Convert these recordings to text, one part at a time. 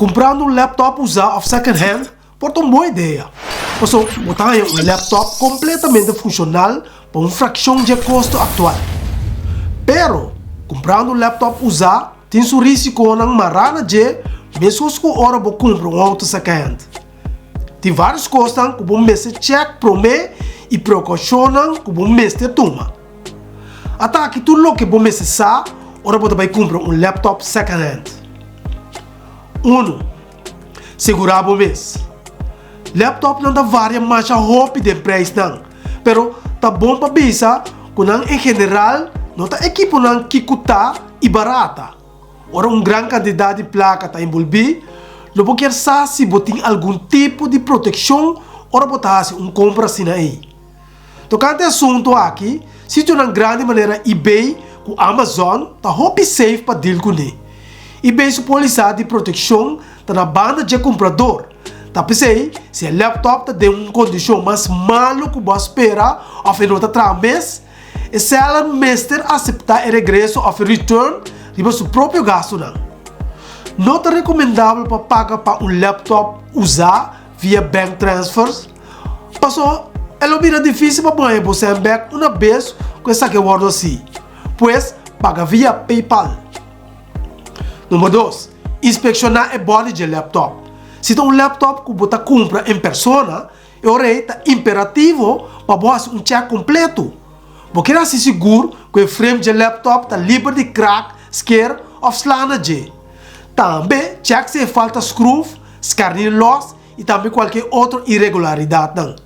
Kumprando un laptop usá òf second hand por ta un bon idea, pasobra bo ta haña un laptop kompletamente funshonal pa un frakshon dje kosto aktual. Pero, kumprando un laptop usá tin su risikonan mará na dje meskos ku ora bo kumpra un outo second hand. Tin vários kosnan ku bo mester chèk promé i prekoushonnan ku bo mester tuma. Ata aki tur loke bo mester sa ora bo ta bai kumpra un laptop second hand. Unu, Segurá bo mes. Laptopnan ta varia masha hopi den preisnan, pero ta bon pa bisa ku nan en general no ta ekiponan kikutá i barata. Ora un gran kantidat di plaka ta enbolbí, lo bo kier sa si bo tin algun tipo di protekshon ora bo ta hasi un kompra asina ei. Tokante e asuntu aki, sitionan grandi manera eBay ku Amazon ta hopi safe pa deal kuné. eBay su polisa di protekshon ta na banda dje kumprador. Ta p'esei, si e laptop ta den un kondishon mas malu ku bo a spera òf e no ta traha mes, e seller mester aseptá e regreso òf e return riba su propio gastunan. No ta rekomendabel pa paga pa un laptop usá via bank transfers, paso e lo bira difícil pa bo haña bo sèn bèk una bes ku esaki a wòrdu hasí. Pues, paga via PayPal. Number dos, inspekshoná e bòdi dje lèptòp. Si ta un lèptòp ku bo ta kumpra en persona, e ora ei ta imperativo pa bo hasi un chèk kompletu. Bo kier hasi sigur ku e frame dje lèptòp ta liber di krak, sker òf sla na dje. Tambe chèk si e falta skruf, skarnir lòs i tambe kualke otro iregularidatnan.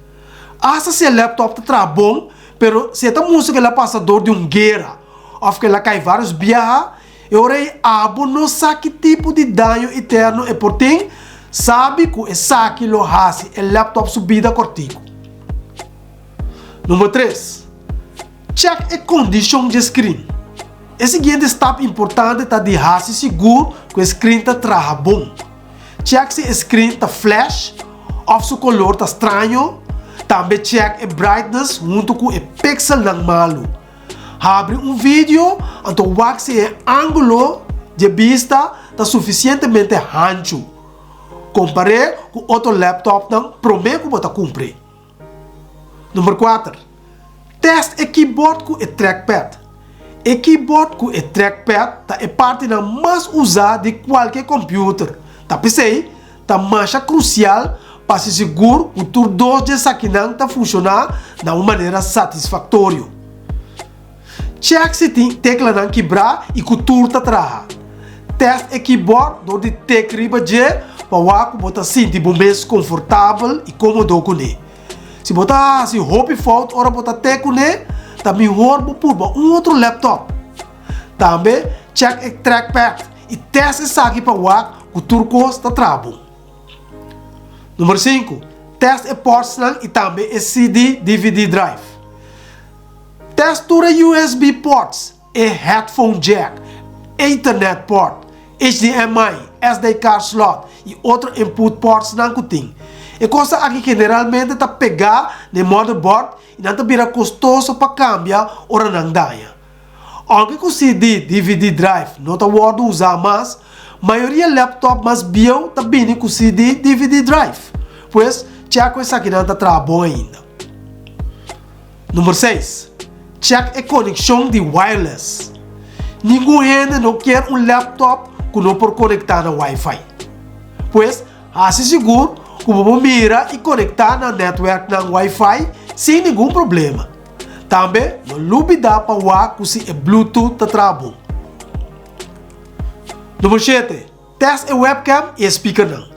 Asta si e lèptòp ta traha bon, pero si e ta mustra ku el a pasa dor di un guera òf ku el a kai vários biaha, e ora ei abo no sa ki tipo di daño iterno e por tin, sabi ku esaki lo hasi e lèptòp su bida kòrtiku. Number tres, Chèk e kondishon dje skrin. E siguiente stap importante ta di hasi sigur ku e skrin ta traha bon. Chèk si e skrin ta flash òf su kolor ta straño, tambe chèk e brightness huntu ku e pixelnan malu. Habri un video anto wak si e ángulo dje bista ta sufisientemente hanchu. Kompar'é ku otro laptopnan promé ku bo ta kumpr'é. Number kuater, Test e keyboard ku e trackpad. E keyboard ku e trackpad ta e partinan mas usá di kualke kòmpiuter. Ta p'esei, ta masha krusial pa hasi sigur ku tur dos dje esakinan ta funshoná na un manera satisfaktorio. Chèk si tin teklanan kibrá i ku tur ta traha. Test e keyboard dor di tek riba dje pa wak ku bo ta sinti bo mes konfortabel i kómodo kuné. Si bo ta hasi hopi fout ora bo ta tek kuné, ta mihor bo purba un otro laptop. Tambe chèk e trackpad i test esaki pa wak ku tur kos ta traha bon. Number sinku, test e portsnan i tambe e CD DVD drive. Test tur e USB ports, e headphone jack, ethernet port, HDMI, SD card slot i otro input portsnan ku tin. E kosnan aki generalmente ta pegá na e motherboard i nan ta bira kostoso pa kambia ora nan daña. Ounke ku CD, DVD drive no ta wòrdu usá mas, mayoria laptop mas bieu ta bini ku CD, DVD drive. Pues, chèk ku esakinan ta traha bon ainda. Number seis, Chèk e konekshon di wireless. Ningun hende no kier un laptop ku no por konektá na wifi. Pues, hasi sigur ku bo por mira i konektá na nètwèrknan wifi sin ningun problema. Tambe, no lubidá pa wak ku si e Bluetooth ta traha bon. Number shete, Tèst e webcam i e speakernan.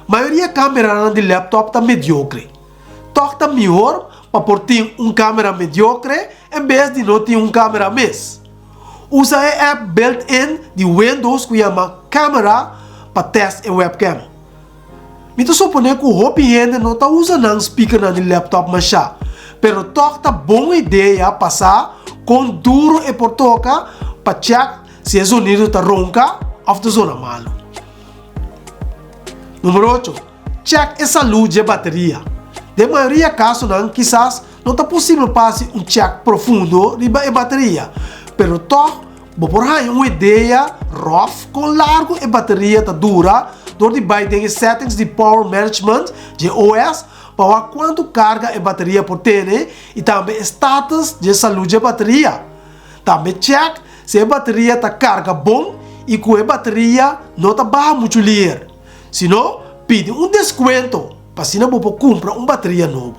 Mayoria kameranan di laptop ta mediokre. Tòg ta mihor pa por tin un kamera mediokre en bes di no tin un kamera mes. Usa e app built-in di Windows ku yama Camera pa tèst e webcam. Mi ta suponé ku hopi hende no ta usa nan speakernan di laptop mashá, pero tòg ta bon idea pa sa kon duru e por toka pa chèk si e zonido ta ronka òf ta zona malu. Numero ocho, Chèk e salú dje bateria. Den mayoria kasonan kisas no ta posibel pa hasi un chèk profundo riba e bateria, pero tòg. Bo por haña un idea ròf kon largu e bateria ta dura dor di bai den e settings di Power Management dje OS pa wak kuantu karga e bateria por tene i tambe e status dje salú dje bateria. Tambe chèk si e bateria ta karga bon i ku e bateria no ta baha muchu liher. Si no, pidi un deskuento pa asina bo por kumpra un bateria nobo.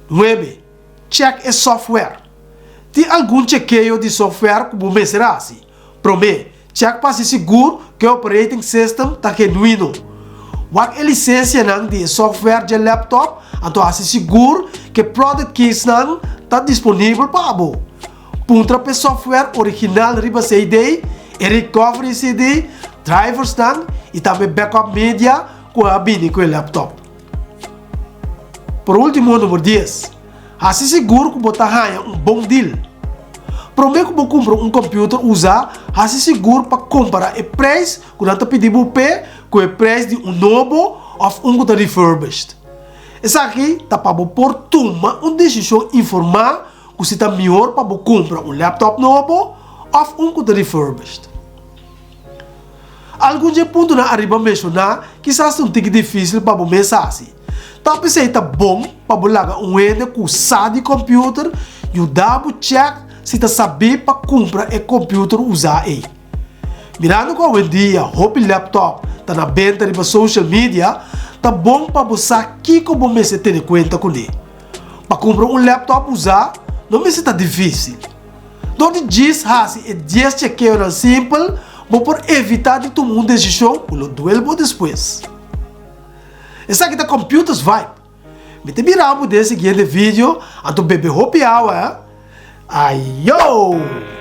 Nuebe, Chèk e software. Tin algun chekeo di software ku bo mester hasi. Promé, chèk pa hasi sigur ku e operating system ta genuino. Wak e lisensianan di e software dje laptop anto hasi sigur ku e product keysnan ta disponibel pa bo. Puntra pa e software original riba CD, e recovery CD, driversnan i tambe backup media ku a bini ku e laptop. Por último, number dies, hasi sigur ku bo ta haña un bon deal. Promé ku bo kumpra un kòmpiuter usá, hasi sigur pa kompará e preis ku nan ta pidi bo p'e ku e preis di un nobo òf un ku ta refurbished. Esaki ta pa bo por tuma un desishon informá ku si ta mihor pa bo kumpra un laptop nobo òf un ku ta refurbished. Algun dje puntonan ariba menshoná kisas ta un tiki difísil pa bo mes hasi. Ta p'esei ta bon pa bo laga un hende ku sa di kòmpiuter yuda bo chèk si ta sabí pa kumpra e kòmpiuter usá ei. Mirando ku awendia hopi lèptòp ta na benta riba social media, ta bon pa bo sa kiko bo mester tene kuenta kuné. Pa kumpra un lèptòp usá no mester ta difísil. Dor di djis hasi e dies chekeonan simpel, bo por evitá di tuma un desishon ku lo duel bo despues. Esaki ta Computers Vibe. Mi ta mira bo den e siguiente video, anto bebe hopi awa, eh. Ayo!